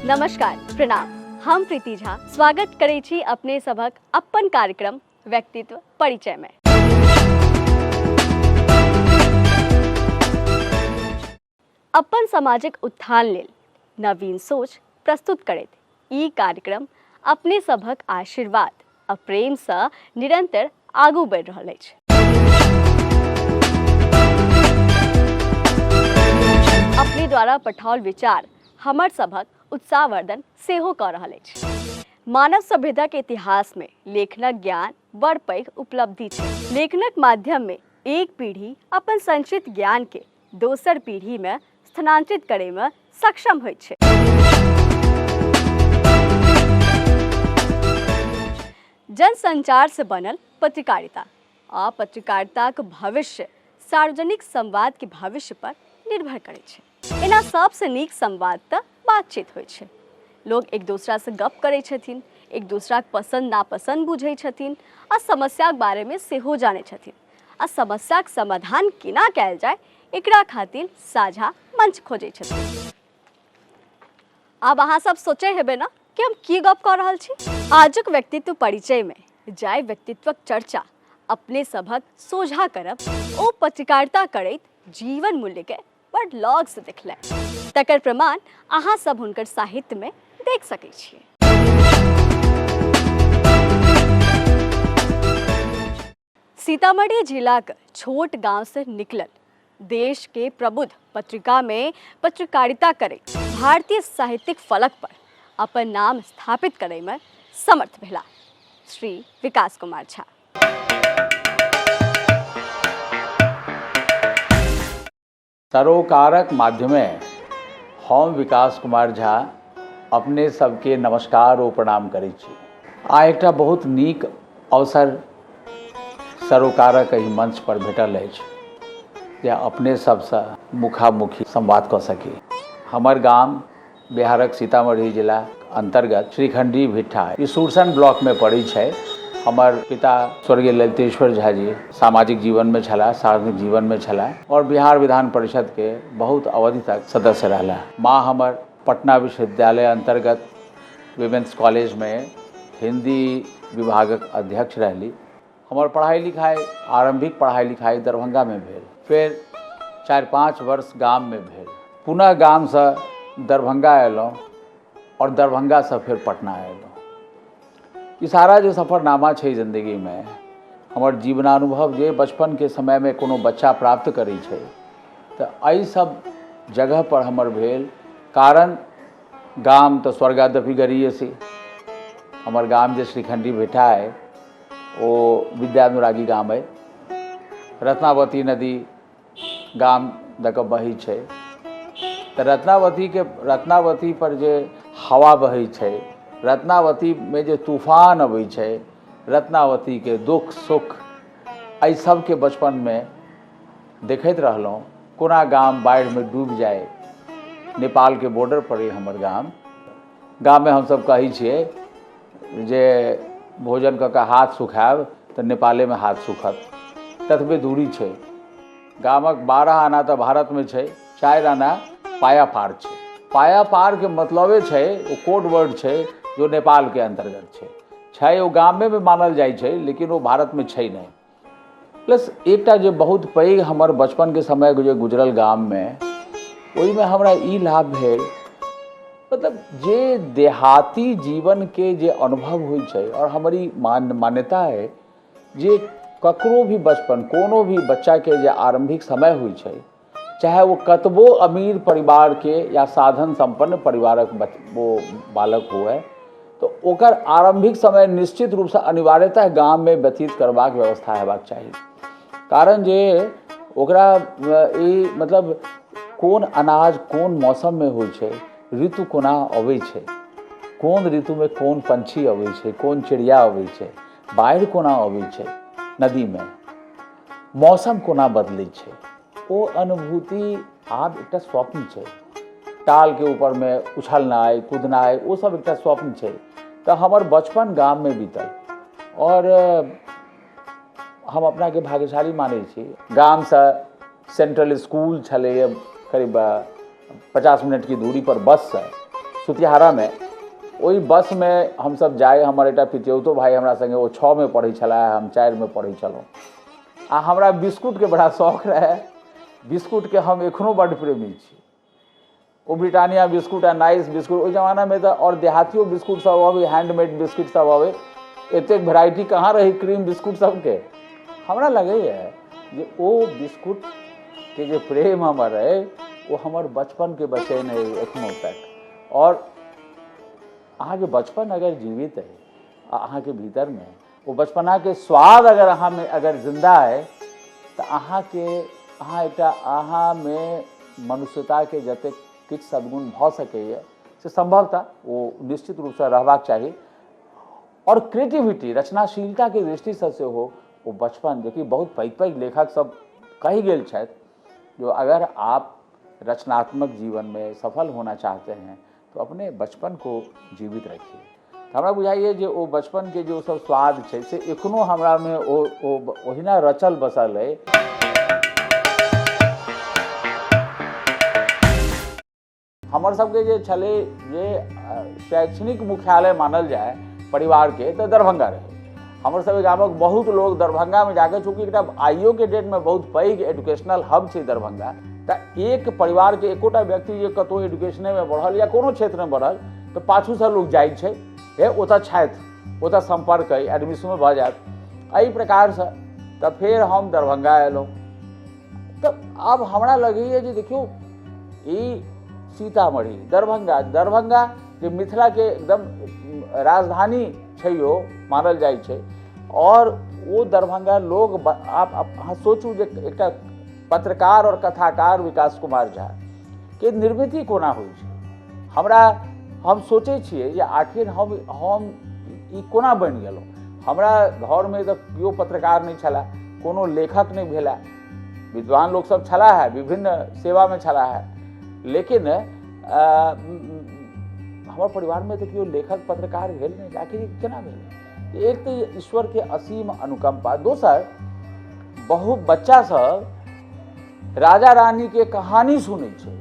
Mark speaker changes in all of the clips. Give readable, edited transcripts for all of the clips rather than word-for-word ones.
Speaker 1: नमस्कार, प्रणाम। हम प्रीति झा स्वागत करै छी अपने सभक अपन कार्यक्रम व्यक्तित्व परिचय में। अपन सामाजिक उत्थान लेल नवीन सोच प्रस्तुत करैत ई कार्यक्रम अपने सभक आशीर्वाद आ प्रेम सँ निरंतर आगू बढ़ि रहल अछि। अपने द्वारा पठाओल विचार हमर सभक उत्साहवर्धन सेहो कऽ रहल अछि। मानव सभ्यता के इतिहास में लेखनक ज्ञान बड़ पैघ उपलब्धि छै। लेखनक माध्यम में एक पीढ़ी अपन संचित ज्ञान के दोसर पीढ़ी में स्थानांतरित करे में सक्षम होइत छै। जनसंचार से बनल पत्रकारिता आ पत्रकारिताक भविष्य सार्वजनिक संवाद के भविष्य पर निर्भर करै छै। एना सबसँ नीक संवाद तऽ बातचीत होइ छै। लोग एक दोसरा से गप करै छथिन, एक दोसराक पसंद नापसंद बुझै छथिन आ समस्याक बारे में सेहो जानै छथिन आ समस्याक समाधान केना कयल जाय एकरा खातिर साझा मंच खोजै छथिन। आब अहाँ सब सोचै हेबै ने कि हम की गप कऽ रहल छी। आजुक व्यक्तित्व परिचय में जाहि व्यक्तित्वक चर्चा अपने सभक सोझा करब ओ पत्रकारिता करैत जीवन मूल्य के बड़ लग से देखलनि, तकर प्रमाण अहाँ सब हुनकर साहित्य में देख सकै छियै। सीतामढ़ी जिलाक छोट गांव से निकलल देश के प्रबुद्ध पत्रिका में पत्रकारिता करे भारतीय साहित्यिक फलक पर अपन नाम स्थापित करे में समर्थ भेला श्री विकास कुमार झा।
Speaker 2: सरोकारक माध्यमे हम विकास कुमार झा अपने सबके नमस्कार ओ प्रणाम करै छी। आ एकटा बहुत नीक अवसर सरोकारक एहि मंच पर भेटल अछि जे अपने सबसँ मुखामुखी संवाद कऽ सकी। हमर गाम बिहारक सीतामढ़ी जिला अन्तर्गत श्रीखंडी भिट्ठा ई सुरसन ब्लॉकमे पड़ै छै। हमर पिता स्वर्गीय ललितेश्वर झा जी सामाजिक जीवनमे छलाह, सार्वजनिक जीवनमे छलाह आओर बिहार विधान परिषदके बहुत अवधि तक सदस्य रहलाह। माँ हमर पटना विश्वविद्यालय अन्तर्गत विमेन्स कॉलेजमे हिन्दी विभागक अध्यक्ष रहली। हमर पढ़ाइ लिखाइ आरम्भिक पढ़ाइ लिखाइ दरभंगामे भेल, फेर 4-5 वर्ष गाममे भेल, पुनः गामसँ दरभंगा अयलहुँ आओर दरभंगासँ फेर पटना अयलहुँ। ई सारा जे सफरनामा छै जिन्दगीमे, हमर जीवनानुभव जे बचपनके समयमे कोनो बच्चा प्राप्त करै छै तऽ एहि सब जगहपर हमर भेल। कारण गाम तऽ स्वर्गादपि गरीयसी, हमर गाम जे श्रीखंडी भिट्ठा अइ ओ विद्यानुरागी गाम अइ। रत्नावती नदी गाम दऽ कऽ बहै छै तऽ रत्नावती पर जे हवा बहै छै, रत्नावतीमे जे तूफान अबै छै, रत्नावतीके दुःख सुख एहि सबके बचपनमे देखैत रहलहुँ। कोना गाम बाढ़िमे डूबि जाइ, नेपालके बॉर्डर पर अइ हमर गाम। गाममे हमसब कहै छियै जे भोजन कऽ कऽ हाथ सुखायब तऽ नेपालेमे हाथ सुखत, ततबे दूरी छै। गामक 12 आना तऽ भारतमे छै, 4 आना पाया पार छै। पाया पारके मतलबे छै ओ कोड वर्ड छै जो नेपालके अन्तर्गत छै। छै ओ गामेमे मानल जाइ छै, लेकिन ओ भारतमे छै नहि। प्लस एकटा जे बहुत पैघ हमर बचपनके समय जे गुजरल गाममे, ओहिमे हमरा ई लाभ भेल, मतलब जे देहाती जीवनके जे अनुभव होइ छै, आओर हमर ई मान्यता अइ जे ककरो भी बचपन, कोनो भी बच्चाके जे आरम्भिक समय होइ छै, चाहे ओ कतबो अमीर परिवारके या साधन सम्पन्न परिवारक ओ बालक हुए, तऽ ओकर आरम्भिक समय निश्चित रूपसँ अनिवार्यतः गाममे व्यतीत करबाक व्यवस्था हेबाक चाही। कारण जे ओकरा ई मतलब कोन अनाज कोन मौसममे होइ छै, ऋतु कोना अबै छै, कोन ऋतुमे कोन पंछी अबै छै, कोन चिड़िया अबै छै, बाढ़ि कोना अबै छै नदीमे, मौसम कोना बदलै छै, ओ अनुभूति आब एकटा स्वप्न छै। टालके ऊपरमे उछलनाइ कूदनाइ ओ सब एकटा स्वप्न छै। तऽ हमर बचपन गाममे बीतल आओर हम अपनाके भाग्यशाली मानै छी। गामसँ सेंट्रल स्कूल छलैए करीब 50 मिनटके दूरी पर बससँ। सुतिहारामे। ओहि बसमे हमसभ जाइ। हमर एकटा पितियौतो भाइ हमरा सङ्गे, ओ 6मे पढ़ै छलाह, हम 4मे पढ़ै छलहुँ। आ हमरा बिस्कुटके बड़ा शौक रहए। बिस्कुटके हम एखनो बड्ड प्रेमी छी। ओ ब्रिटानिया बिस्कुट आ नाइस बिस्कुट, ओहि जमानामे तऽ आओर देहातियो बिस्कुट सब अबै, हैंडमेड बिस्कुट सब अबै। एतेक वेराइटी कहाँ रहै क्रीम बिस्कुट सबके। हमरा लगैए जे ओ बिस्कुटके जे प्रेम हमर अइ, ओ हमर बचपनके बचेने अइ एखनो तक। आओर अहाँके बचपन अगर जीवित अइ आ अहाँके भीतरमे ओ बचपनाके स्वाद अगर अहाँमे अगर जिन्दा अइ, तऽ अहाँके अहाँ एकटा अहाँमे मनुष्यताके जतेक किछु सद्गुण भऽ सकैए, से सम्भवतः ओ निश्चित रूपसँ रहबाक चाही। आओर क्रिएटिविटी, रचनाशीलताके दृष्टिसँ सेहो ओ बचपन, जेकि बहुत पैघ पैघ लेखक सब कहि गेल छथि जो अगर आप रचनात्मक जीवन में सफल होना चाहते हैं तो अपने बचपन को जीवित रखिए। तऽ हमरा बुझाइए जे ओ बचपनके जे ओ सब स्वाद छै, से एखनो हमरामे ओ ओ ओहिना रचल बसल अइ। हमर सबके जे छलै जे शैक्षणिक मुख्यालय मानल जाय परिवारके, तऽ दरभंगा रहै। हमर सबके गामक बहुत लोग दरभंगामे जाके, चूँकि एकटा आइयोके डेटमे बहुत पैघ एजुकेशनल हब छै दरभंगा, तऽ एक परिवारके एकोटा व्यक्ति जे कतहु एजुकेशनेमे बढ़ल या कोनो क्षेत्रमे बढ़ल, तऽ पाछूसँ लोक जाइ छै, हे ओतऽ छथि, ओतऽ सम्पर्क अइ, एडमिशनो भऽ जायत। एहि प्रकारसँ तऽ फेर हम दरभंगा अयलहुँ। तऽ आब हमरा लगैए जे देखियौ, ई सीतामढ़ी, दरभंगा, दरभंगा जे मिथिलाके एकदम राजधानी छै, ओ मानल जाइ छै। आओर ओ दरभंगा लोग, आप अहाँ सोचू जे एकटा पत्रकार आओर कथाकार विकास कुमार झा के निर्मिति कोना होइ छै। हम सोचै छियै जे आखिर हम ई कोना बनि गेलहुँ। हमरा घरमे तऽ केओ पत्रकार नहि छलाह, कोनो लेखक नहि भेला। विद्वान लोक सब छलाह है, विभिन्न सेवामे छलाह है, लेकिन हमर परिवारमे तऽ केओ लेखक पत्रकार भेल नहि। आखिर ई केना भेल? एक तऽ ईश्वरके असीम अनुकंपा, दोसर बहुत बच्चा सब राजा रानीके कहानी सुनै छै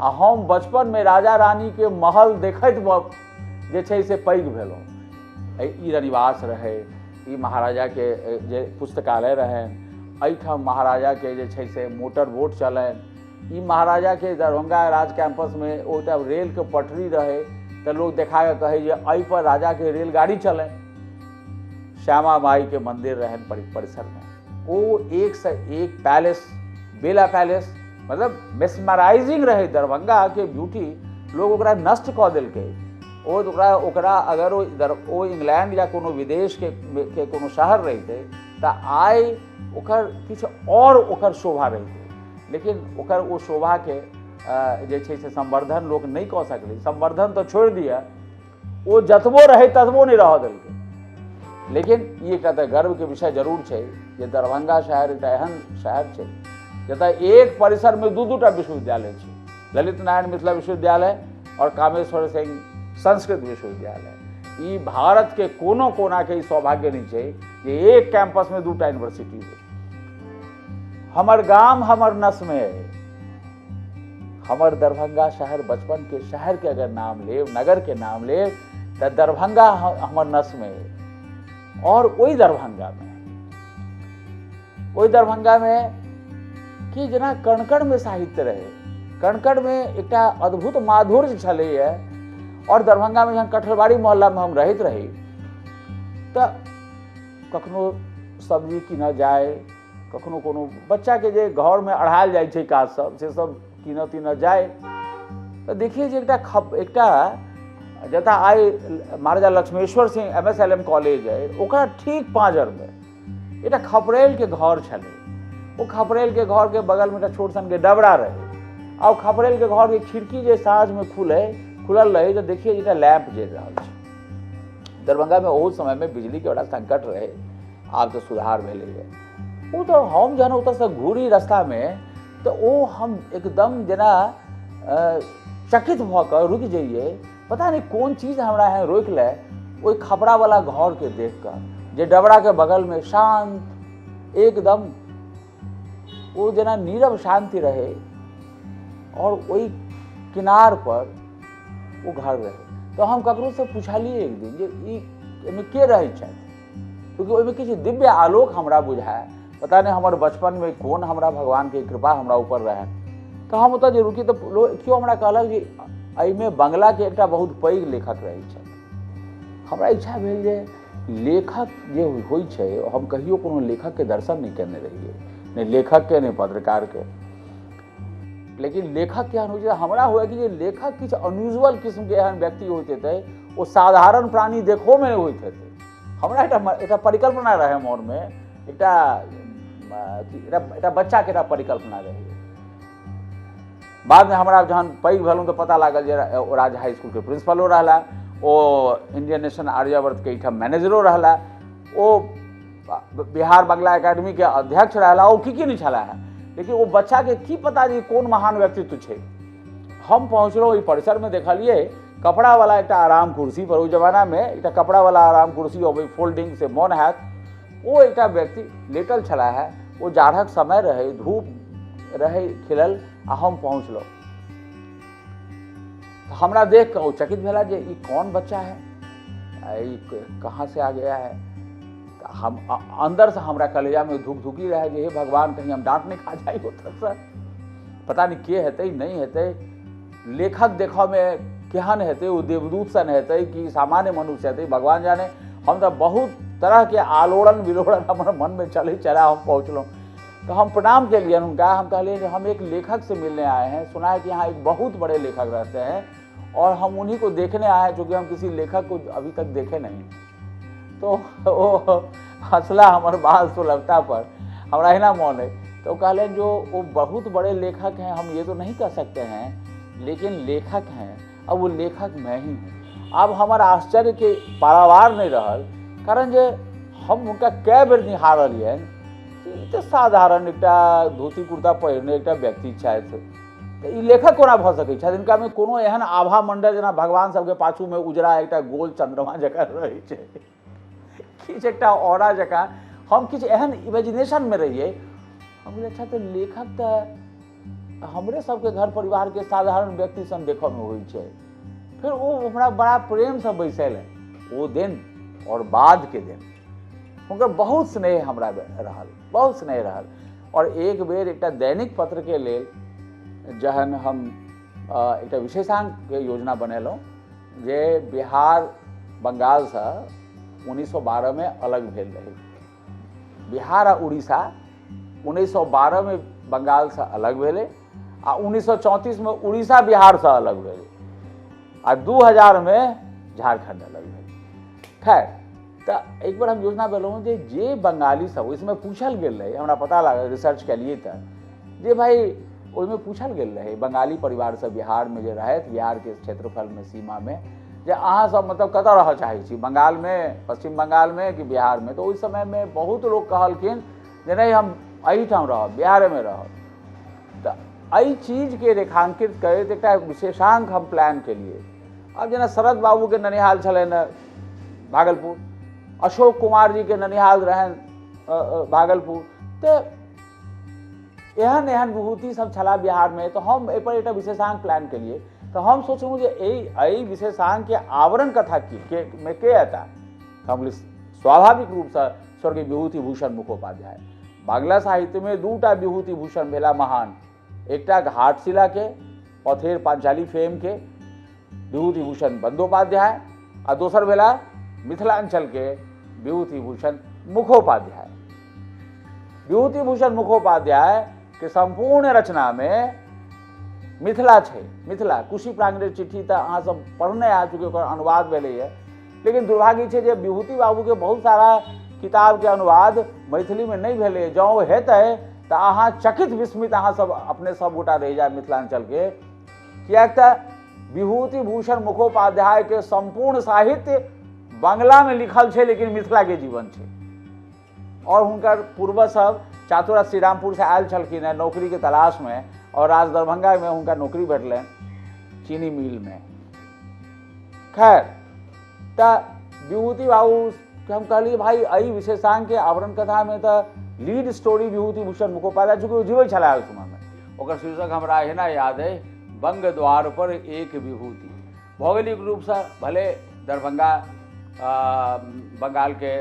Speaker 2: आ हम बचपनमे राजा रानीके महल देखैत जे छै से पैघ भेलहुँ। ई रनिवास रहै, ई महाराजाके जे पुस्तकालय रहनि, एहिठाम महाराजाके जे छै से मोटर बोट चलनि, ई महाराजाके दरभंगा राज कैंपसमे ओहिटा रेलके पटरी रहै, तऽ लोक देखा कऽ कहै जे एहिपर राजाके रेलगाड़ी चलनि। श्यामा माईके मन्दिर रहनि परिसरमे। ओ एकसँ एक पैलेस, बेला पैलेस, मतलब मेस्मराइजिंग रहै दरभंगाके ब्यूटी। लोग ओकरा नष्ट कऽ देलकै। ओ ओकरा ओकरा अगर ओ ओ इंग्लैंड या कोनो विदेशके के कोनो शहर रहितै, तऽ आइ ओकर किछु आओर ओकर शोभा रहितै। लेकिन ओकर ओ शोभाके जे छै से संवर्धन लोक नहि कऽ सकलै। संवर्धन तऽ छोड़ि दिअ, ओ जतबो रहै ततबो नहि रहऽ देलकै। लेकिन ई एकटा तऽ गर्वके विषय जरूर छै जे दरभंगा शहर एकटा एहन शहर छै जतऽ एक परिसरमे दू दूटा विश्वविद्यालय छै, ललित नारायण मिथिला विश्वविद्यालय आओर कामेश्वर सिंह संस्कृत विश्वविद्यालय। ई भारतके कोनो कोनाके ई सौभाग्य नहि छै जे एक कैंपसमे दूटा यूनिवर्सिटी हो। हमर गाम हमर नसमे अइ। हमर दरभंगा शहर, बचपनके शहरके अगर नाम लेब, नगरके नाम लेब, तऽ दरभंगा हमर नसमे अइ। आओर ओहि दरभंगामे कि जेना कणकणमे साहित्य रहै, कणकणमे एकटा अद्भुत माधुर्य छलैए। आओर दरभंगामे जहन कठलबाड़ी मोहल्लामे हम रहैत रही, तऽ कखनो सब्जी कीनऽ जाय, कखनो कोनो बच्चाके जे घरमे अढ़ायल जाइ छै काज सब, से सब कीनऽ तीनऽ जाय, तऽ देखियै जे एकटा खप एकटा जतऽ आइ महाराजा लक्ष्मेश्वर सिंह एमएसएलएम कॉलेज अइ, ओकरा ठीक पाँजरमे एकटा खपरैलके घर छलै। ओ खपरैलके घरके बगलमे एकटा छोट सनके डबरा रहै आ ओ खपरैलके घरके खिड़की जे साँझमे खुलल रहै, तऽ देखियै जे एकटा लैम्प जरि रहल छै। दरभंगामे ओहू समयमे बिजलीके बड़ा संकट रहै, आब तऽ सुधार भेलैए। ओ तऽ हम जहन ओतऽसँ घुरी रास्तामे, तऽ ओ हम एकदम जेना चकित भऽ कऽ रुकि जइयै। पता नहि कोन चीज हमरा एहन रोकि लै, ओहि खपरावला घरके देख कऽ जे डबराके बगलमे शान्त एकदम ओ जेना नीरव शान्ति रहै। आओर ओहि किनार पर ओ घर रहै। तऽ हम ककरोसँ पुछलियै एक दिन जे ई एहिमे के रहै छथि, क्योंकि ओहिमे किछु दिव्य आलोक हमरा बुझाय, पता नहि हमर बचपनमे कोन हमरा भगवानके कृपा हमरा ऊपर रहै। तऽ हम ओतऽ जे रुकी तऽ केओ हमरा कहलक जे एहिमे बंगलाके एकटा बहुत पैघ लेखक रहै छथि। हमरा इच्छा भेल जे लेखक जे होइ छै, हम कहियो कोनो लेखकके दर्शन नहि केने रहियै, नहि लेखकके नहि पत्रकारके, लेकिन लेखक केहन होइ छै हमरा हुए कि जे लेखक किछु अनयूजुअल किस्मके एहन व्यक्ति होइत हेतै, ओ साधारण प्राणी देखहोमे नहि होइत हेतै। हमरा एकटा परिकल्पना रहै मोनमे, एकटा एकटा बच्चाके एकटा परिकल्पना रहै। बादमे हमरा जहन पैघ भेलहुँ तऽ पता लागल जे ओ राज हाई स्कूलके प्रिंसिपलो रहला, ओ इंडियन नेशनल आर्यावर्तके एहिठाम मैनेजरो रहला, ओ बिहार बंगला एकेडमीके अध्यक्ष रहला, ओ की की नहि छला है। लेकिन ओ बच्चाके की पता जे कोन महान व्यक्तित्व छै। हम पहुँचलहुँ ओहि परिसरमे, देखलियै कपड़ावला एकटा आराम कुर्सी पर, ओहि जमानामे एकटा कपड़ावला आराम कुर्सी अबै फोल्डिंग से मोन हैत, ओ एकटा व्यक्ति लेटल छला है। ओ जाढ़क समय रहै, धूप रहै खिलल, आ हम पहुँचलहुँ। हमरा देख कऽ ओ चकित भेला जे ई कौन बच्चा है, ई कहाँ से आ गया है। हम अंदरसँ हमरा कलेजामे धुकधुकी रहै जे हे भगवान कहीं हम डाँट नहि खा जाइ ओतऽसँ, पता नहि के हेतै नहि हेतै, लेखक देखऽमे केहन हेतै, ओ देवदूत सन हेतै कि सामान्य मनुष्य हेतै, भगवान जाने। हम तऽ बहुत तरहके आलोड़न विलोड़न हमर मनमे चलै छलै। हम पहुँचलहुँ तऽ हम प्रणाम केलियनि हुनका। हम कहलियै जे हम एक लेखक से मिलने आए हैं, सुना है कि यहाँ एक बहुत बड़े लेखक रहते हैं और हम उन्हीं को देखने आए हैं, चूँकि हम किसी लेखक को अभी तक देखे नहीं। तो ओ हँसला हमर बाल सुलभता पर, हमरा एहिना मोन अइ। तो कहलनि जो वो बहुत बड़े लेखक हैं हम ये तो नहीं कह सकते हैं, लेकिन लेखक हैं, अब वो लेखक मैं ही हूँ। आब हमर आश्चर्यके पारावार नहि रहल, कारण जे हम हुनका कए बेर निहारलियनि कि ई तऽ साधारण एकटा धोती कुर्ता पहिरने एकटा व्यक्ति छथि, तऽ ई लेखक कोना भऽ सकै छथि? हिनकामे कोनो एहन आभा मण्डल जेना भगवान सबके पाछूमे उजरा एकटा गोल चन्द्रमा जकाँ रहै छै, किछु एकटा ऑरा जकाँ, हम किछु एहन इमेजिनेशनमे रहियै। हम कहलियै अच्छा, तऽ लेखक तऽ हमरे सबके घर परिवारके साधारण व्यक्ति सन देखऽमे होइ छै। फेर ओ हमरा बड़ा प्रेमसँ बैसेलनि ओ दिन आओर बादके दिन हुनकर बहुत स्नेह हमरा रहल, बहुत स्नेह रहल। और एक बेर एकटा दैनिक पत्रके लेल जहन हम एकटा विशेषांकके योजना बनेलहुँ जे बिहार बंगालसँ 1912 मे अलग भेल रहै। बिहार आ उड़ीसा 1912 मे बंगालसँ अलग भेलै आ 1934 मे उड़ीसा बिहारसँ अलग भेलै आ 2000 मे झारखंड अलग भेलै। खैर, तऽ एक बार हम योजना बनेलहुँ जे जे बंगाली सब ओहि समय पूछल गेल रहै, हमरा पता लागल रिसर्च केलियै तऽ जे भाई ओहिमे पूछल गेल रहै बंगाली परिवार सब बिहारमे जे रहथि, बिहारके क्षेत्रफलमे सीमामे, जे अहाँ सब मतलब कतऽ रहऽ चाहै छी, बंगालमे, पश्चिम बंगालमे कि बिहारमे? तऽ ओहि समयमे बहुत लोक कहलखिन जे नहि, हम एहिठाम रहब, बिहारेमे रहब। तऽ एहि चीजके रेखांकित करैत एकटा विशेषांक हम प्लान केलियै। आब जेना शरद बाबूके ननिहाल छलनि भागलपुर, अशोक कुमार जीके ननिहाल रहनि भागलपुर, तऽ एहन एहन विभूति सब छला बिहारमे। तऽ हम एहिपर एकटा विशेषांक प्लान केलियै। तऽ हम सोचलहुँ जे एहि विशेषांकके आवरण कथा की के मे के एता? तऽ हम स्वाभाविक रूपसँ स्वर्गीय विभूति भूषण मुखोपाध्याय। बांग्ला साहित्यमे दूटा विभूति भूषण भेला महान, एकटा घाटशिलाके पथेर पांचाली फेमके विभूति भूषण बंदोपाध्याय आ दोसर भेला मिथिलांचलके विभूति भूषण मुखोपाध्याय। विभूति भूषण मुखोपाध्याय के संपूर्ण रचना में मिथिला छै, मिथिला कुशी प्रांगणेर चिट्ठी तऽ अहाँ सब पढ़ने आ चूँकि ओकर अनुवाद भेलैए। लेकिन दुर्भाग्य छै जे विभूति बाबूके बहुत सारा किताबके अनुवाद मैथिलीमे नहि भेलै। जँ ओ हेतै तऽ अहाँ चकित विस्मित अहाँ सब अपने सब गोटा रहि जायब मिथिलांचलके, किएक तऽ विभूति भूषण मुखोपाध्यायके सम्पूर्ण साहित्य बंगलामे लिखल छै, लेकिन मिथिलाके जीवन छै। और हुनकर पूर्वज सब चातुरा श्रीरामपुरसँ आयल छलखिन हेँ नौकरीके तलाशमे और राज दरभंगामे हुनका नौकरी भेटलनि चीनी मिलमे। खैर, तऽ विभूति बाबूके हम कहलियै भाई एहि विशेषांकके आवरण कथामे तऽ लीड स्टोरी विभूति भूषण मुखोपाध्याय, चूँकि ओ जीबै छलाह ओहि समयमे। ओकर शीर्षक हमरा एहिना याद अइ, बंग द्वार पर एक विभूति। भौगोलिक रूपसँ भले दरभंगा बंगालके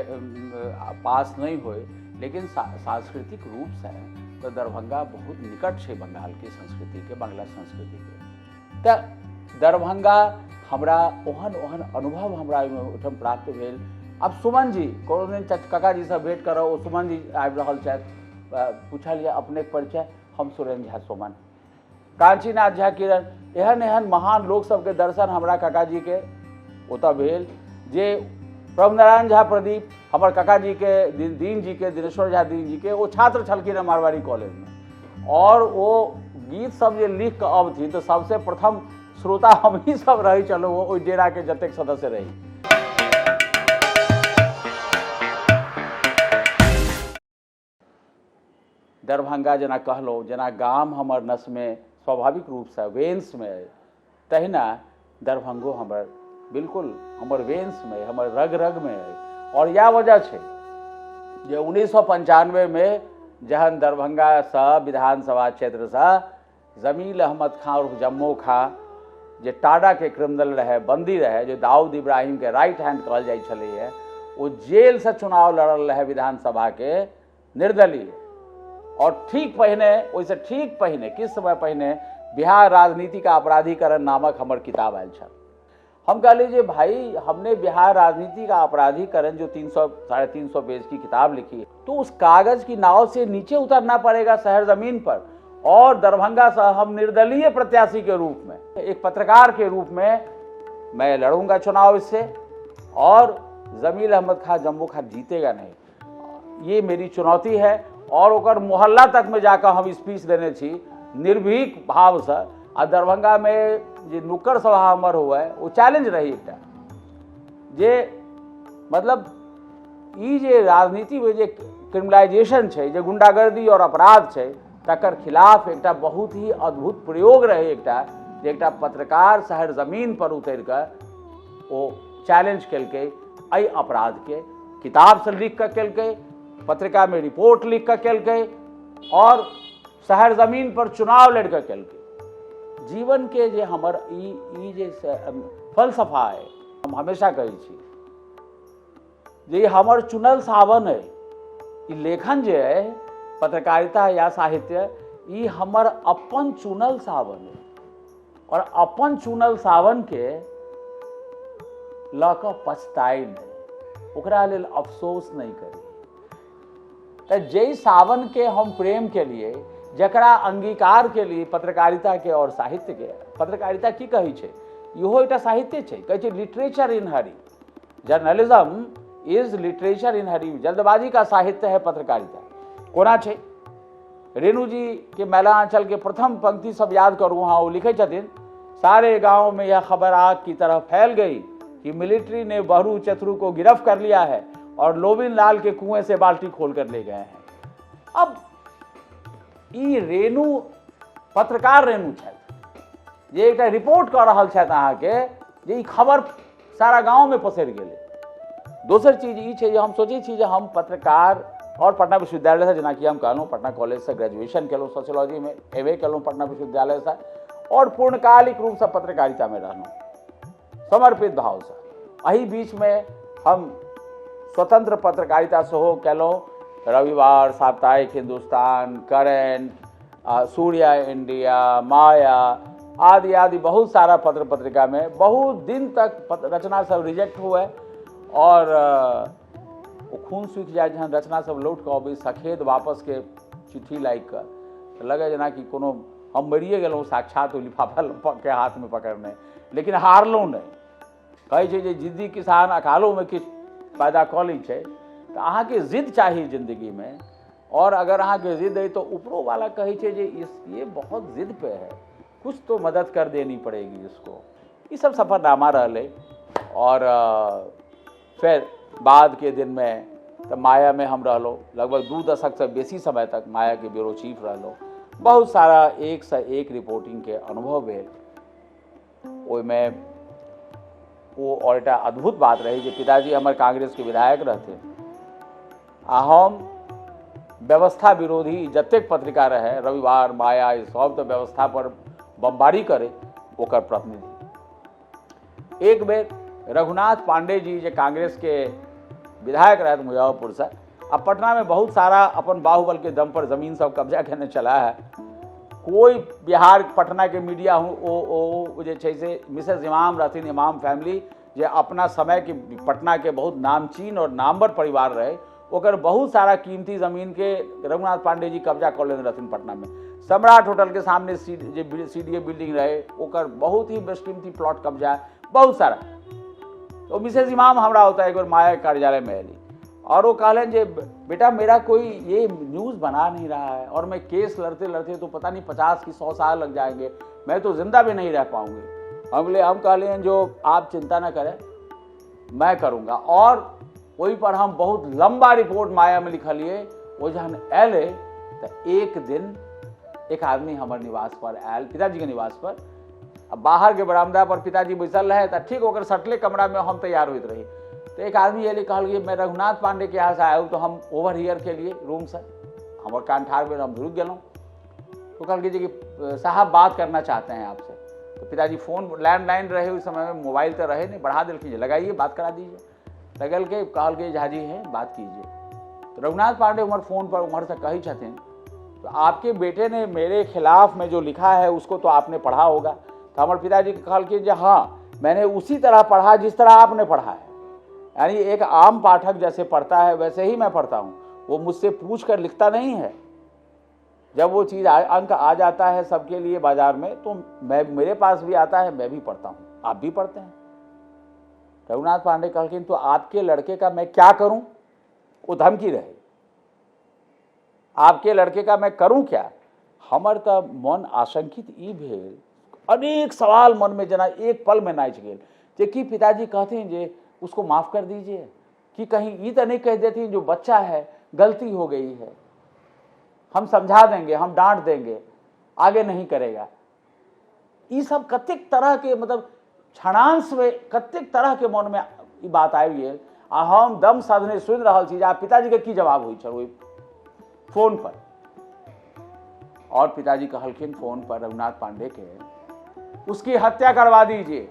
Speaker 2: पास नहि होइ, लेकिन सांस्कृतिक रूपसँ तऽ दरभंगा बहुत निकट छै बंगालके संस्कृतिके, बंगला संस्कृतिके। तऽ दरभंगा हमरा ओहन ओहन अनुभव हमरा ओहिठाम प्राप्त भेल। आब सुमन जी कोनो दिन काकाजीसँ भेँट करब, ओ सुमन जी आबि रहल छथि, पूछल यऽ अपनेके परिचय, हम सुरेन्द्र झा सुमन, काञ्चीनाथ झा किरण, एहन एहन महान लोक सबके दर्शन हमरा काकाजीके ओतऽ भेल। जे प्रभुनारायण झा प्रदीप हमर काकाजीके दीन जीके, दिनेश्वर झा दीन जीके ओ छात्र छलखिन हँ मारवाड़ी कॉलेजमे, आओर ओ गीत सब जे लिख कऽ अबथिन तऽ सबसे प्रथम श्रोता हमही सब रहै छलहुँ, ओहि डेराके जतेक सदस्य रही। दरभंगा जेना कहलहुँ, जेना गाम हमर नसमे स्वाभाविक रूपसँ वेन्समे अइ, तहिना दरभंगो हमर बिल्कुल हमर वेन्समे अइ, हमर रग रगमे अइ। आओर इएह वजह छै जे 1995मे जहन दरभंगासँ विधानसभा क्षेत्रसँ जमील अहमद खां उर्फ जम्मो खां, जे टाडाके क्रिमिनल रहै, बंदी रहै, जे दाऊद इब्राहिमके राइट हैंड कहल जाइ छलैए, ओ जेलसँ चुनाव लड़ल रहै विधानसभाके निर्दलीय। और ठीक पहिने, ओहिसँ ठीक पहिने, किछु समय पहिने बिहार राजनीति का अपराधीकरण नामक हमर किताब आयल छल। हम कहलिए जे भाई, हमने बिहार राजनीति का अपराधीकरण जो 300 350 पेज की किताब लिखी, तो उस कागज की नाव से नीचे उतरना पड़ेगा शहर जमीन पर, और दरभंगा से हम निर्दलीय प्रत्याशी के रूप में, एक पत्रकार के रूप में मैं लड़ूंगा चुनाव इससे, और जमील अहमद खां जम्बो खां जीतेगा नहीं, ये मेरी चुनौती है। और ओकर मोहल्ला तक में जाकर हम स्पीच देने छी निर्भीक भावसँ। आ दरभंगामे जे नुक्कड़ सभा हमर हुए, ओ चैलेंज रही एकटा, जे मतलब ई जे राजनीतिमे जे क्रिमिनलाइजेशन छै, जे गुंडागर्दी और अपराध छै, तकर खिलाफ एकटा बहुत ही अद्भुत प्रयोग रहै एकटा, जे एकटा पत्रकार शहर जमीन पर उतरि कऽ ओ चैलेंज केलकै एहि अपराधके, किताबसँ लिख कऽ केलकै, पत्रिकामे रिपोर्ट लिख कऽ केलकै, और शहर जमीन पर चुनाव लड़ि कऽ केलकै। जीवनके जे हमर ई ई जे फलसफा अइ, हम हमेशा कहै छी जे ई हमर चुनल सावन अइ। ई लेखन जे अइ, पत्रकारिता या साहित्य, ई हमर अपन चुनल सावन अइ, और अपन चुनल सावनके लऽ कऽ पछताइ नहि, ओकरा लेल अफसोस नहि करी। तऽ जाहि सावनके हम प्रेम केलिए, जकरा अंगीकार केलिए पत्रकारिताके और साहित्यके, पत्रकारिता की कहै छै, इहो एकटा साहित्य छै, कहै छै literature in hurry, journalism is literature in hurry, जल्दबाजी का साहित्य है पत्रकारिता। कोना छै, रेणु जी के मैला आंचल के प्रथम पंक्ति सब याद करू अहाँ, ओ लिखै छथिन, सारे गांव में यह खबर आग की तरह फैल गई कि मिलिट्री ने बहरू चतुरु को गिरफ्त कर लिया है और लोबिन लाल के कुएं से बाल्टी खोल कर ले गए हैं। अब ई रेणु पत्रकार रेणु छथि जे एकटा रिपोर्ट कऽ रहल छथि अहाँके, जे ई खबर सारा गाँवमे पसरि गेलै। दोसर चीज ई छै जे हम सोचै छी जे हम पत्रकार और पटना विश्वविद्यालयसँ, जेनाकि हम कहलहुँ, पटना कॉलेजसँ ग्रेजुएशन केलहुँ सोशियोलॉजीमे, एम ए केलहुँ पटना विश्वविद्यालयसँ, और पूर्णकालिक रूपसँ पत्रकारितामे रहलहुँ समर्पित भावसँ। एहि बीचमे हम स्वतंत्र पत्रकारिता सेहो केलहुँ, रविवार, साप्ताहिक हिंदुस्तान, करेंट, सूर्या इंडिया, माया आदि आदि बहुत सारा पत्र पत्रिका में बहुत दिन तक रचना सब रिजेक्ट हुए, और ओ खून सूखि जाए जहन रचना सब लौट कऽ अबै सखेद वापस के चिट्ठी लागि कऽ, तऽ लगै जेनाकि कोनो हम मरिए गेलहुँ साक्षात ओ लिफाफा के हाथमे पकड़ने, लेकिन हारलहुँ नहि। कहै छै जे जिद्दी किसान अकालोमे किछु पैदा कऽ लै छै, तऽ अहाँके जिद चाही जिन्दगीमे, और अगर अहाँके जिद अइ तऽ ऊपरोवाला कहै छै जे ये बहुत जिद पे है, कुछ तो मदद कर देनी पड़ेगी इसको। ई सब सफरनामा रहलै। और फेर बादके दिनमे तऽ मायामे हम रहलहुँ लगभग 2 दशकसँ बेसी समय तक मायाके ब्यूरो चीफ रहलहुँ। बहुत सारा एकसँ एक रिपोर्टिंगके अनुभव भेल ओहिमे। ओ और एकटा अद्भुत बात रहै जे पिताजी हमर कांग्रेसके विधायक रहथिन आ हम व्यवस्था विरोधी जतेक पत्रिका रहै, रविवार, माया, ई सब तऽ व्यवस्था पर बमबारी करै, ओकर प्रतिनिधि। एक बेर रघुनाथ पांडे जी जे कांग्रेस के विधायक रहथि मुजफ्फरपुरसँ, आ पटनामे बहुत सारा अपन बाहुबल के दम पर जमीन सब कब्जा केने छला है। कोई बिहार पटना के मीडिया हूँ ओ ओ जे छै से मिसेज इमाम रहथिन, इमाम फैमिली जे अपना समय के पटना के बहुत नामचीन और नामवर परिवार रहे, ओकर बहुत सारा कीमती जमीन के रघुनाथ पांडे जी कब्जा कऽ लेने रहथिन पटना में। सम्राट होटल के सामने जे सी डी ए बिल्डिंग रहे ओकर बहुत ही बेशकीमती प्लॉट कब्जा बहुत सारा। तो मिसेज इमाम हमरा होता एक बार माया कार्यालय में अली और वो कहलन जे बेटा मेरा कोई ये न्यूज़ बना नहीं रहा है और मैं केस लड़ते लड़ते तो पता नहीं 50 की 100 साल लग जाएंगे, मैं तो जिंदा भी नहीं रह पाऊंगी। हम बोले, हम कहले जो आप चिंता ना करें, मैं करूँगा। और वही पर हम बहुत लंबा रिपोर्ट माया में लिखलिए। वो जहन अयलै तो एक दिन एक आदमी हमर निवास पर आयल, पिताजी के निवास पर। अब बाहर के बरामदा पर पिताजी बैसल रहे तो ठीक ओकर सटले कमरा में हम तैयार होइत रही। तो एक आदमी अयलै, कहल कि मैं रघुनाथ पांडे के यहाँ से आया हूँ, तो हम ओवर here के लिए रूम से हमर कान ठाढ़ भेल, हम रुकि गेलहुँ। तो कहल कि साहब बात करना चाहते हैं आपसे। तो पिताजी फोन लैंडलाइन रहे उस समय में, मोबाइल तो रहे नहीं, बढ़ा दिलखिन, लगाइए बात करा दीजिए। लगल के कहल के झाजी हैं बात कीजिए। तो रघुनाथ पांडे उमर फोन पर उम्हर से कही छथिन, तो आपके बेटे ने मेरे खिलाफ में जो लिखा है उसको तो आपने पढ़ा होगा। तो हमारे पिताजी कहल कि जे हाँ मैंने उसी तरह पढ़ा जिस तरह आपने पढ़ा है, यानी एक आम पाठक जैसे पढ़ता है वैसे ही मैं पढ़ता हूँ, वो मुझसे पूछ कर लिखता नहीं है। जब वो चीज़ अंक आ जाता है सबके लिए बाजार में तो मैं, मेरे पास भी आता है, मैं भी पढ़ता हूँ, आप भी पढ़ते हैं। रघुनाथ पांडे कहलखिन तो आपके लड़के का मैं क्या करूँ, वो धमकी रहे, आपके लड़के का मैं करूँ क्या। हमर तो मन आशंकित ई भेल, अनेक सवाल मन में जना एक पल में नाचि गेल जे कि पिताजी कहथिन जे उसको माफ कर दीजिए, कि कहीं ई तो नहीं कह देथिन जो बच्चा है गलती हो गई है, हम समझा देंगे, हम डांट देंगे, आगे नहीं करेगा। ई सब कतेक तरह के मतलब क्षणांश में कतेक तरह के मन में ई बात आबि गेल। आ हम दम साधने सुनि रहल छी जे आब पिताजी के की जवाब होइ छल ओहि फोन पर। और पिताजी कहलखिन फोन पर रघुनाथ पांडे के, उसकी हत्या करवा दीजिए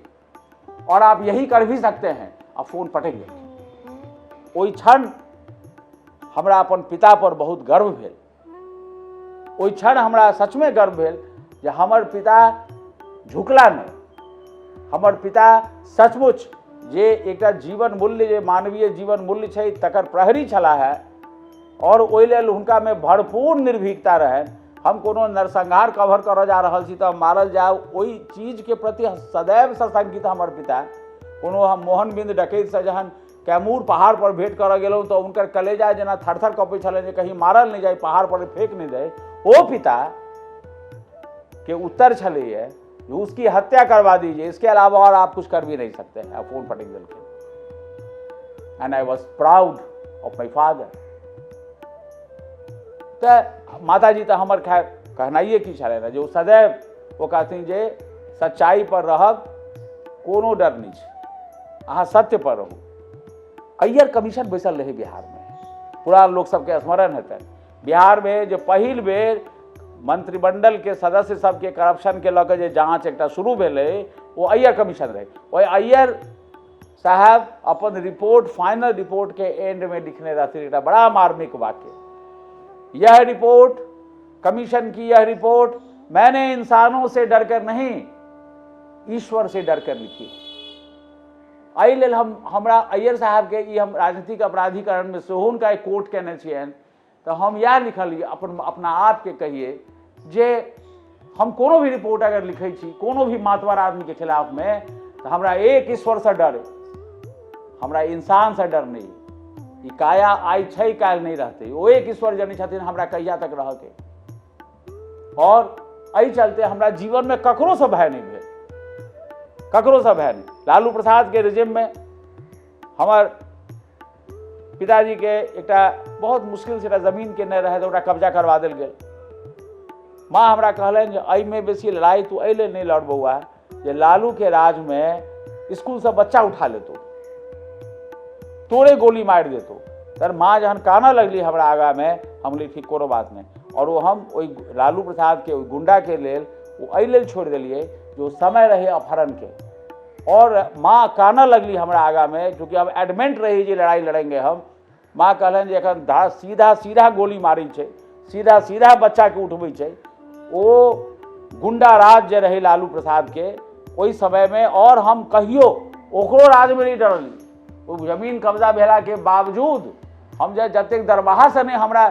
Speaker 2: और आप यही कर भी सकते हैं। आ फोन पटकि गेलखिन। ओहि क्षण हमरा अपन पिता पर बहुत गर्व भेल, ओहि क्षण हमरा सचमे गर्व भेल जे हमर पिता झुकला नहि, हमर पिता सचमुच जे एकटा जीवन मूल्य, जे मानवीय जीवन मूल्य छै तकर प्रहरी छलाह है और ओहि लेल हुनकामे भरपूर निर्भीकता रहनि। हम कोनो नरसंहार कवर करऽ जा रहल छी तऽ हम मारल जायब, ओहि चीजके प्रति सदैव सशंकित हमर पिता। कोनो हम मोहन बिंद डकैतसँ जहन कैमूर पहाड़ पर भेंट करऽ गेलहुँ तऽ हुनकर कलेजा जेना थरथर कँपै छलनि जे कहीं मारल नहि जाय, पहाड़ पर फेंक नहि दै। ओ पिता के उत्तर छलैए उसकी हत्या करवा दीजिए, इसके अलावा और आप कुछ कर भी नहीं सकते हैं। फोन पटक देलखिन। And I was proud of my father. तऽ माताजी तऽ हमर खैर कहनाइए की छलनि जे ओ सदैव ओ कहथिन जे सच्चाई पर रहब कोनो डर नहि छै, अहाँ सत्य पर रहू। अय्यर कमीशन बैसल रहै बिहारमे, पुरान लोक सबके स्मरण हेतनि। बिहारमे जे पहिल बेर मंत्रिमंडल के सदस्य सबके करप्शन के लऽ कऽ जे जांच एकटा शुरू भेलै ओ अय्यर कमीशन रहै। ओहि अय्यर साहब अपन रिपोर्ट, फाइनल रिपोर्ट के एंड में लिखने रहथिन एकटा बड़ा मार्मिक वाक्य, यह रिपोर्ट, कमीशन की यह रिपोर्ट मैंने इंसानों से डरकर नहीं ईश्वर से डरकर लिखी। एहि लेल हम हमरा अय्यर साहब के ई हम राजनीतिक अपराधीकरण में सेहो हुनका कोट केने छियनि। तऽ हम इएह लिखलियै अपन अपना आपके कहियै जे हम कोनो भी रिपोर्ट अगर लिखै छी कोनो भी मातवर आदमीके खिलाफमे तऽ हमरा एक ईश्वरसँ डर अइ, हमरा इंसानसँ डर नहि अइ। ई काया आइ छै काल्हि नहि रहतै, ओ एक ईश्वर जनै छथिन हमरा कहिया तक रहऽके। और एहि चलते हमरा जीवनमे ककरोसँ भय नहि भेल, ककरोसँ भय नहि। लालू प्रसादके रिजिममे हमर पिताजीके एकटा बहुत मुश्किलसँ एकटा जमीन केने रहै तऽ ओकरा कब्जा करवा देल गेल। माँ हमरा कहलनि जे एहिमे बेसी लड़ाइ तू एहि लेल नहि लड़ बौआ जे लालूके राजमे स्कूलसँ बच्चा उठा लेतौ, तोरे गोली मारि देतौ। तर माँ जहन कानऽ लगली हमरा आगाँमे, हम कहलियै ठीक कोनो बात नहि। और ओ हम ओहि लालू प्रसादके ओहि गुंडाके लेल ओ एहि लेल छोड़ि देलियै जे ओ समय रहै अपहरणके आओर माँ कानऽ लगली हमरा आगाँमे, चूँकि हम एडमेंट रही जे लड़ाइ लड़ेंगे हम। माँ कहलनि जे एखन सीधा सीधा गोली मारै छै, सीधा सीधा बच्चाके उठबै छै। ओ गुंडा राज जे रहै लालू प्रसादके ओहि समयमे, आओर हम कहियो ओकरो राजमे नहि डरली। ओ जमीन कब्जा भेलाके बावजूद हम जे जतेक दरमाहासँ नहि हमरा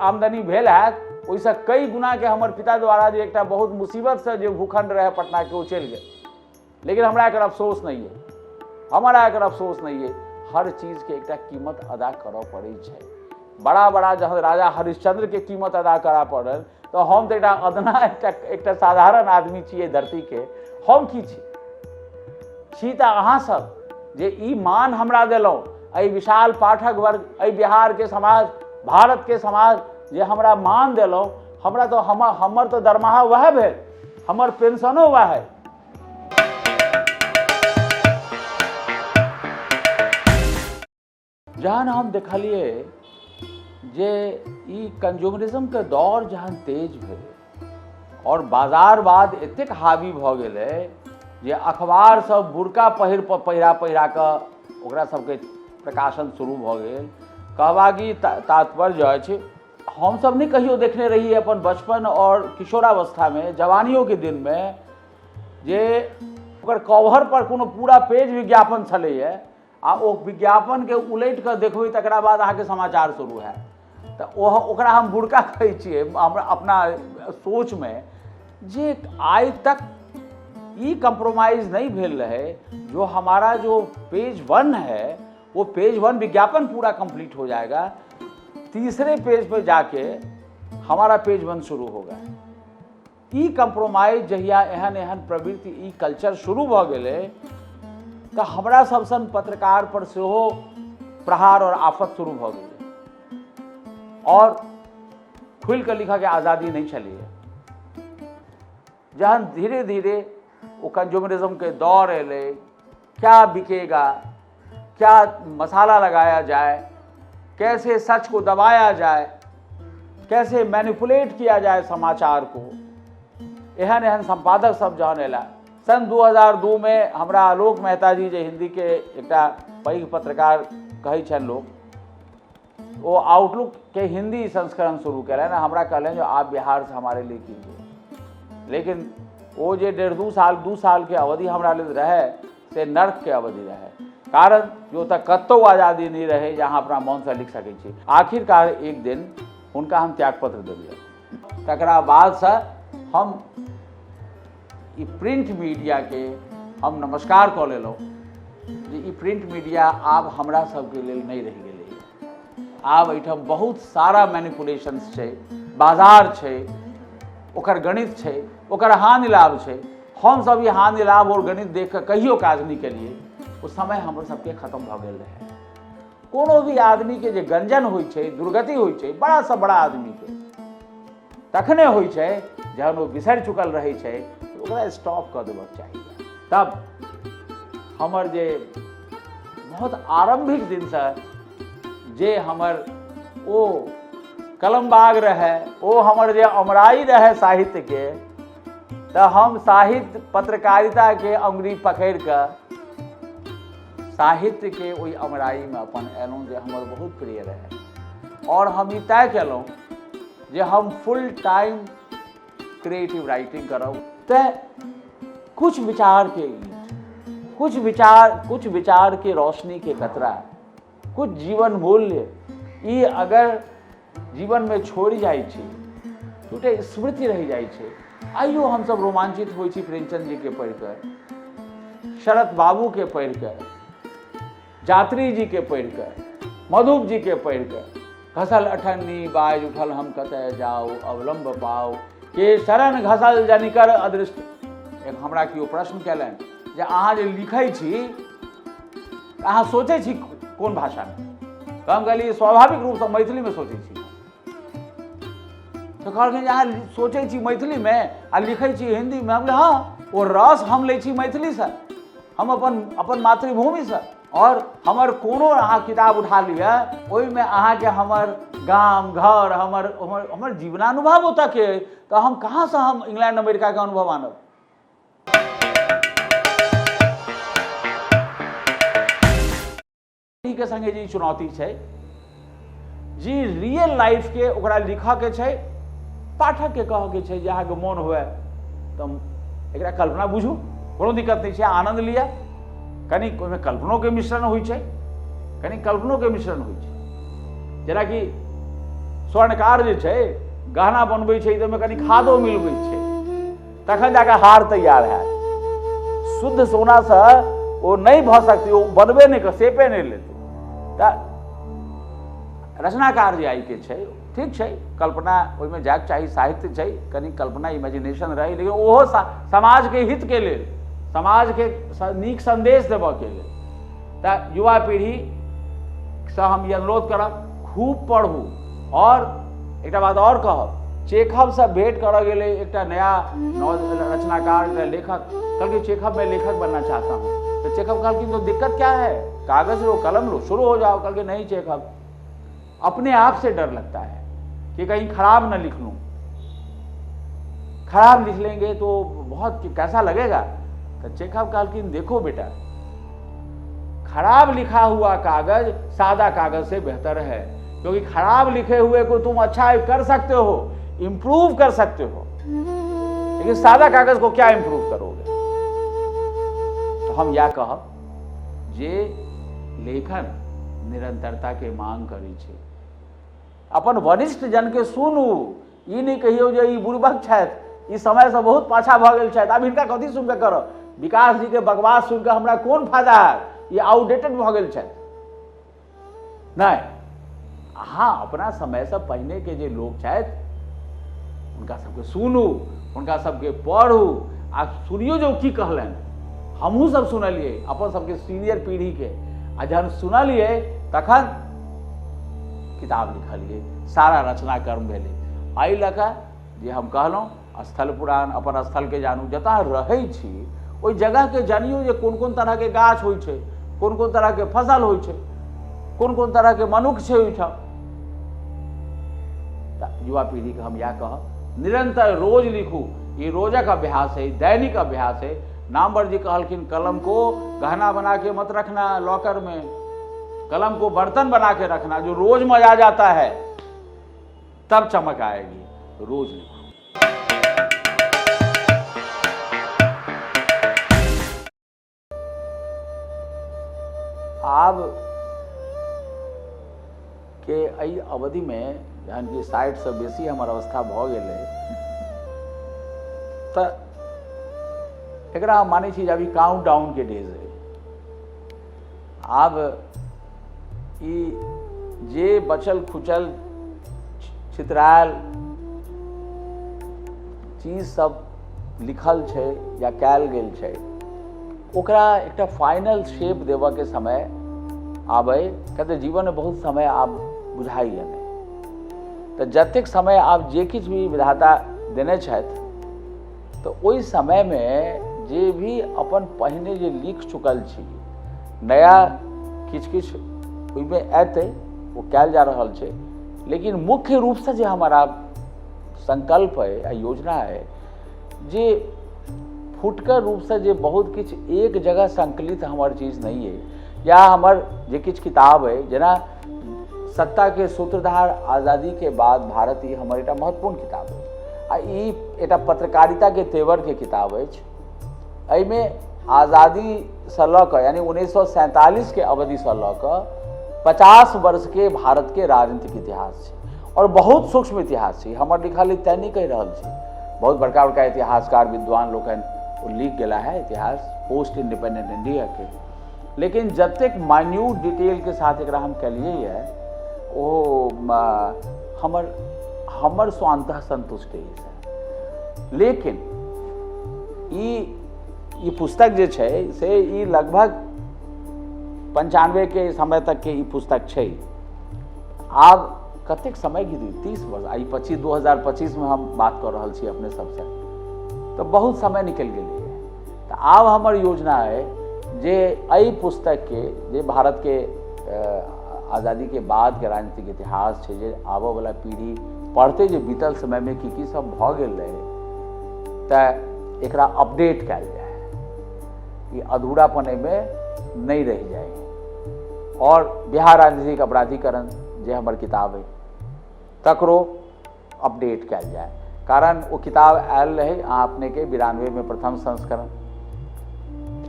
Speaker 2: आमदनी भेल हैत, ओहिसँ कई गुनाके हमर पिता द्वारा जे एकटा बहुत मुसीबतसँ जे भूखंड रहै पटनाके ओ चलि गेल। लेकिन हमरा एकर अफसोस नहि अइ, हमरा एकर अफसोस नहि अइ। हर चीजके एकटा कीमत अदा करऽ पड़ै छै। बड़ा बड़ा जहन राजा हरिश्चंद्रके कीमत अदा करऽ पड़ल, तऽ हम तऽ एकटा अदना एकटा एकटा साधारण आदमी छियै धरतीके, हम की छी? छी तऽ अहाँ सब जे ई मान हमरा देलहुँ, एहि विशाल पाठक वर्ग, एहि बिहारके समाज, भारतके समाज जे हमरा मान देलहुँ। हमरा तऽ हमर तऽ दरमाहा वएह भेल, हमर पेंशनो वएह है। जहन हम देखलियै जे ई कंज्यूमरिज्मके दौर जहन तेज भेलै आओर बाजारवाद एतेक हावी भऽ गेलै जे अखबार सब बुरका पहिर पहिरा पहिरा कऽ ओकरा सबके प्रकाशन शुरू भऽ गेल। कहबाक ई तात्पर्य अछि, हमसब नहि कहियो देखने रहियै अपन बचपन आओर किशोरावस्थामे, जवानियोके दिनमे, जे ओकर कवर पर कोनो पूरा पेज विज्ञापन छलैए आ ओ विज्ञापनके उलटि कऽ देखबै तकरा बाद अहाँके समाचार शुरू हैत। तऽ ओ ओकरा हम बुरका कहै छियै। हमरा अपना सोचमे जे आइ तक ई कम्प्रोमाइज नहि भेल रहै, जो हमारा जो पेज वन है वो पेज वन विज्ञापन पूरा कंप्लीट हो जाएगा, तीसरे पेज पे जाके हमारा पेज वन शुरू होगा। ई कम्प्रोमाइज जहिया एहन एहन प्रवृत्ति, ई कल्चर शुरू भऽ गेलै, तऽ हमरा सब सन पत्रकार पर सेहो प्रहार आओर आफत शुरू भऽ गेलै आओर खुलि कऽ लिखऽके आजादी नहि छलैए। जहन धीरे धीरे ओ कंज्यूमरिज्मके दौर एलै, क्या बिकेगा, क्या मसाला लगाया जाए, कैसे सच को दबाया जाए, कैसे मैनिपुलेट किया जाए समाचार को, एहन एहन संपादक सब जहन एला। सन 2002 मे हमरा आलोक मेहता जी, जे हिंदी के एकटा पैघ पत्रकार कहै छनि लोक, ओ आउटलुक के हिंदी संस्करण शुरू केलनि। हमरा कहलनि जो आप बिहार से हमारे लिए कीजिए। लेकिन ओ जे डेढ़ दू साल 2 साल के अवधि हमरा लेल रहे से नर्क के अवधि रहे, कारण जे ओतऽ कतहु आजादी नहि रहै जे अहाँ अपना मोनसँ लिख सकै छी। आखिरकार एक दिन हुनका हम त्यागपत्र देलियनि। तकरा बादसँ हम ई प्रिंट मीडियाके हम नमस्कार कऽ लेलहुँ जे ई प्रिंट मीडिया आब हमरा सबके लेल नहि रहि गेलैए। आब एहिठाम बहुत सारा मैनिपुलेशंस छै, बाजार छै, ओकर गणित छै, ओकर हानि लाभ छै। हमसब ई हानि लाभ आओर गणित देख कऽ कहियो काज नहि केलियै। ओ समय हमर सबके खत्म भऽ गेल रहै। कोनो भी आदमीके जे गंजन होइ छै, दुर्गति होइ छै, बड़ासँ बड़ा आदमीके तखने होइ छै जहन ओ बिसरि चुकल रहै छै। ओकरा स्टॉप कऽ देबक चाही। तब हमर जे बहुत आरम्भिक दिनसँ जे हमर ओ कलमबाग रहै, ओ हमर जे अमराई रहै साहित्यके, तऽ हम साहित्य पत्रकारिताके अङ्गुरी पकड़ि कऽ साहित्यके ओहि अमराईमे अपन एलहुँ जे हमर बहुत प्रिय रहै। आओर हम ई तय केलहुँ जे हम फुल टाइम क्रिएटिव राइटिंग करब। तऽ कुछ विचारके ईंट, कुछ विचारके रोशनीके कतरा, कुछ जीवन मूल्य ई अगर जीवनमे छोड़ि जाइ छी तऽ एकटा स्मृति रहि जाइ छै। आइयो हमसब रोमांचित होइ छी प्रेमचंद जीके पढ़ि कऽ, शरत बाबूके पढ़ि कऽ, यात्री जीके पढ़ि कऽ, मधुप जीके पढ़ि कऽ। घसल अठन्नी बाजि उठल हम कतय जाउ अवलंब पाउ के शरण घसल जनिकर अदृष्ट। एक हमरा केओ प्रश्न केलनि जे अहाँ जे लिखै छी अहाँ सोचै छी कोन भाषामे? तऽ हम कहलियै स्वाभाविक रूपसँ मैथिलीमे सोचै छी। तऽ कहलखिन जे अहाँ सोचै छी मैथिलीमे आ लिखै छी हिन्दीमे? हम कहलियै हँ, ओ रस हम लै छी मैथिलीसँ, हम अपन अपन मातृभूमिसँ। आओर हमर कोनो अहाँ किताब उठा लिअ, ओहिमे अहाँके हमर गाम घर, हमर हमर हमर जीवनानुभव ओतऽके अइ। तऽ हम कहाँसँ हम इंग्लैंड अमेरिकाके अनुभव आनब? पीढ़ीके सङ्गे जे ई चुनौती छै जे रियल लाइफके ओकरा लिखऽके छै, पाठकके कहऽके छै जे अहाँके मोन हुए तऽ एकरा कल्पना बुझू, कोनो दिक्कत नहि छै, आनन्द लिअ। कनि ओहिमे कल्पनोके मिश्रण होइ छै, कनि कल्पनोके मिश्रण होइ छै। जेनाकि स्वर्णकार जे छै गहना बनबै छै तऽ ओहिमे कनि खादो मिलबै छै, तखन जाकऽ हार तैयार हैत। शुद्ध सोनासँ ओ नहि भऽ सकतै, ओ बनबे नहि कर, सेपे नहि लेतै। तऽ रचनाकार जे आइके छै, ठीक छै, कल्पना ओहिमे जायके चाही, साहित्य छै, कनि कल्पना इमेजिनेशन रहै, लेकिन ओहो समाजके हितके लेल, समाजके नीक सन्देश देबऽके लेल। तऽ युवा पीढ़ीसँ हम ई अनुरोध करब, खूब पढ़ू। आओर एकटा बात आओर कहब, चेखवसँ भेंट करऽ गेलै एकटा नया रचनाकार, एकटा लेखक। कहलकै चेखव, मैं लेखक बनना चाहता हूँ। तो चेखव कहलखिन तो दिक्कत क्या है, कागज लो कलम लो शुरू हो जाओ। कहलकै नहीं चेखव, अपने आप से डर लगता है कि कहीं खराब न लिख लूँ, खराब लिख लेंगे तो बहुत कैसा लगेगा। तो चेखव कहलखिन देखो बेटा, खराब लिखा हुआ कागज सादा कागज से बेहतर है, क्योंकि खराब लिखे हुए को तुम अच्छा कर सकते हो, इंप्रूव कर सकते हो, लेकिन सादा कागज को क्या इंप्रूव करोगे। तो हम यह कहब जे लेखन निरंतरता के मांग करै छै। अपन वरिष्ठ जनके सुनू, ई नहि कहियौ जे ई बुड़बक छथि, ई समयसँ बहुत पाछा भऽ गेल छथि, आब हिनका कथी सुनि कऽ करब, विकास जीके बकवास सुनि कऽ हमरा कोन फायदा हैत, ई आउटडेटेड भऽ गेल छथि। नहि, अहाँ अपना समयसँ पहिनेके जे लोक छथि हुनका सबके सुनू, हुनका सबके पढ़ू, आ सुनियौ जे ओ की कहलनि। हमहूँ सब सुनलियै अपन सबके सीनियर पीढ़ीके, आ जहन सुनलियै तखन किताब लिखलियै, सारा रचना कर्म भेलै। एहि लऽ कऽ जे हम कहलहुँ स्थल पुराण, अपन स्थलके जानू, जतऽ रहै छी ओहि जगहके जानियौ जे कोन कोन तरहके गाछ होइ छै, कोन कोन तरहके फसल होइ छै, कोन कोन तरहके मनुख छै ओहिठाम। तऽ युवा पीढ़ीके हम इएह कहब, निरंतर रोज लिखू, ई रोजक अभ्यास है, दैनिक अभ्यास है। नामवर जी कहलखिन कलम को गहना बना के मत रखना लॉकर में, कलम को बर्तन बना के रखना, जो रोज मजा जाता है तब चमक आएगी। रोज लिखू। आब के एहि अवधिमे जहन कि 60सँ बेसी हमर अवस्था भऽ गेलै, तऽ एकरा हम मानै छी जे अभी काउंट डाउनके डेज अइ। आब ई जे बचल खुचल छितरायल चीज सब लिखल छै या कयल गेल छै, ओकरा एकटा फाइनल शेप देबऽके समय आबै, किया तऽ जीवनमे बहुत समय आब बुझाइए नहि। तऽ जतेक समय आब जे किछु भी विधाता देने छथि, तऽ ओहि समयमे जे भी अपन पहिने जे लिख चुकल छी, नया किछु किछु ओहिमे एतै, ओ कयल जा रहल छै, लेकिन मुख्य रूपसँ जे हमर आब संकल्प अइ आ योजना अइ जे फुटकर रूपसँ जे बहुत किछु एक जगह संकलित हमर चीज नहि अइ, या हमर जे किछु किताब अइ, जेना सत्ताके सूत्रधार आज़ादीके बाद भारत, ई हमर एकटा महत्वपूर्ण किताब अइ आ ई एकटा पत्रकारिताके तेवरके किताब अछि। एहिमे आज़ादीसँ लऽ कऽ यानी 1947के अवधिसँ लऽ कऽ 50 वर्षके भारतके राजनीतिक इतिहास छै और बहुत सूक्ष्म इतिहास छै। हमर लिखल तैं नहि कहि रहल छी, बहुत बड़का बड़का इतिहासकार विद्वान लोकनि ओ लिख गेला है इतिहास पोस्ट इंडिपेंडेंट इंडिया के, लेकिन जतेक माइन्यूट डिटेलके साथ एकरा हम केलियै यऽ ओ हमर हमर स्वान्तः संतुष्ट एहिसँ। लेकिन ई पुस्तक जे छै से ई लगभग 95 के समय तक के ई पुस्तक छै। आब कतेक समय गिरी, 30 वर्ष, आ ई 2025 में हम बात कऽ रहल छी अपने सबसँ, तऽ बहुत समय निकलि गेलै। तऽ आब हमर योजना अइ जे एहि पुस्तकके जे भारतके आज़ादीके बादके राजनीतिक इतिहास छै, जे आबऽवला पीढ़ी पढ़तै जे बीतल समयमे की की सब भऽ गेल रहै, तऽ एकरा अपडेट कयल जाय, ई अधूरापन एहिमे नहि रहि जाय। आओर बिहार राजनीतिक अपराधीकरण जे हमर किताब अइ तकरो अपडेट कयल जाय। कारण ओ किताब आयल रहै अहाँ अपनेके 92मे प्रथम संस्करण,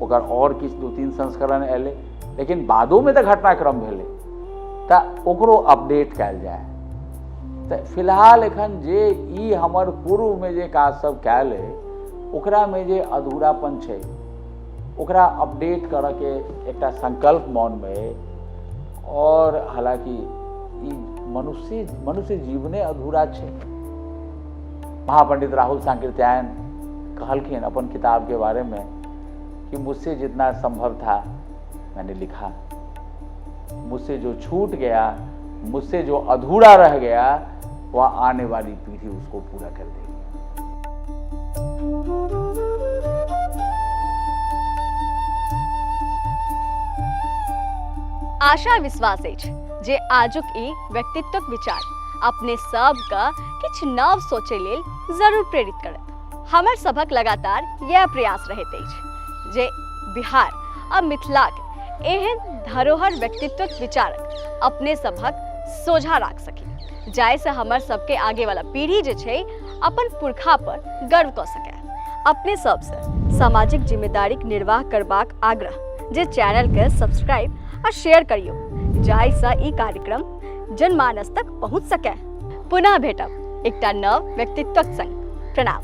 Speaker 2: ओकर आओर किछु 2-3 संस्करण अयलै, लेकिन बादोमे तऽ घटनाक्रम भेलै, तऽ ओकरो अपडेट कयल जाय। तऽ फिलहाल एखन जे ई हमर पूर्वमे जे काज सब कयल अइ ओकरामे जे अधूरापन छै ओकरा अपडेट करऽके एकटा संकल्प मोनमे अइ। आओर हालाँकि ई मनुष्य मनुष्य जीवने अधूरा छै। महापंडित राहुल सांकृत्यायन कहलखिन अपन किताब के बारे में कि मुझसे जितना संभव था मैंने लिखा, मुझसे जो छूट गया, मुझसे जो अधूरा रह गया, वह आने वाली पीढ़ी उसको पूरा कर देगी।
Speaker 1: आशा विश्वास अछि जे आजुक ई व्यक्तित्वक विचार अपने सबके किछु नव सोचै लेल जरूर प्रेरित करत। हमर सभक लगातार यह प्रयास रहैत अछि जे बिहार आ मिथिलाक एहन धरोहर व्यक्तित्वक विचारक अपने सभक सोझा राख सकी, जाहिसँ हमर सबके आगे वाला पीढ़ी जे छै अपन पुरखा पर गर्व कऽ सकै। अपने सबसँ सामाजिक जिम्मेदारीक निर्वाह करबाक आग्रह जे चैनलके सब्सक्राइब आ शेयर करियौ, जाहिसँ ई कार्यक्रम जनमानस तक पहुँच सकै। पुनः भेटब एकटा नव व्यक्तित्वक संग। प्रणाम।